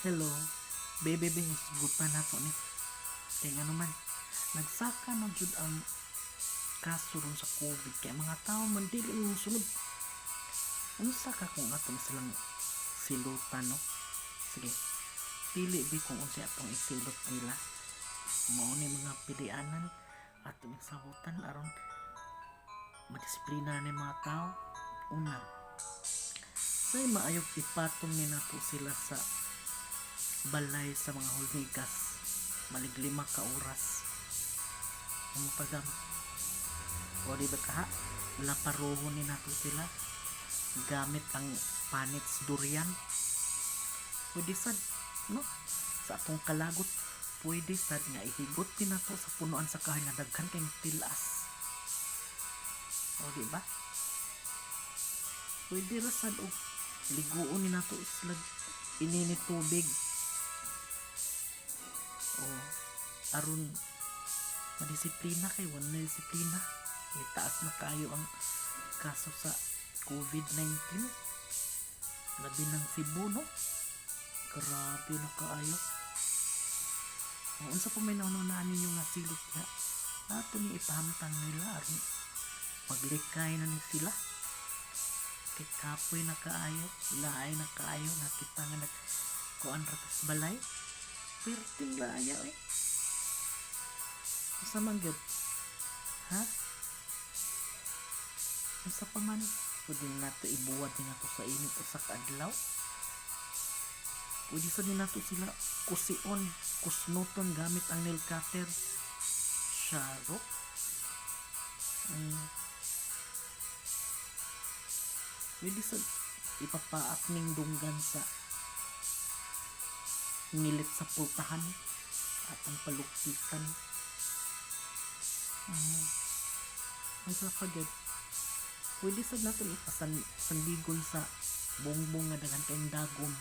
Hello, baby, baby, hisgutan nato ni. Kay ngano man, nagsaka na jud ang kaso ron sa COVID kay mga tao man dili mo sunod. Unsa ka kung atong silang silutan, no? Sige, pili bi kung unsa atong isilot nila. Mao ni mga pilianan atong sabutan aron madisiplina ni mga tao. Una, say maayog ipatong ni nato sila sa balay sa mga hulmigas malig 5 ka oras ang pagam o di ba kaha laparohon ni nato sila gamit ang panits durian. Pwede sad, no, sa atong kalagot. Pwede sad nga ihigot din nato sa punuan sa kahoy nga daghan kayong tilas o di ba. Pwede ra sad og liguon ni nato sila inini tubig o aron madisiplina kay wala na disiplina. Nitaas na kayo ang kaso sa COVID-19, labi ng Cebu, no? Grabe na kaayo. O, unsa pa may naununaan ninyo nga silot nga ato ni ipahamtang nila aron maglikay na ni sila kay kapoy na kaayo, laay na kaayo nga kita nga nag kuan ra tas balay perting laaya eh. Unsa man gyud, ha? Unsa pa man? Pwede nato ibuwad ni nato sa init usa ka adlaw. Pwede sa ni nato sila kusion, kusnuton gamit ang nail cutter. Sharo. Pwede sa ipapaak ning dunggan sa ngilit sa pultahan atong palukpitan. Unsa pa gyud? Pwede sad nato ipasan sandigon sa bongbong nga daghan kayong dagom.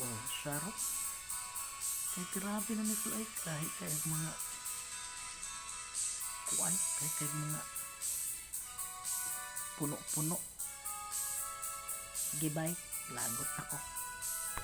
Oh, syaro. Kay grabe na nito ay kahit kay mga kuan, kay kay mga puno-puno. Sige, bye. Lagot ako.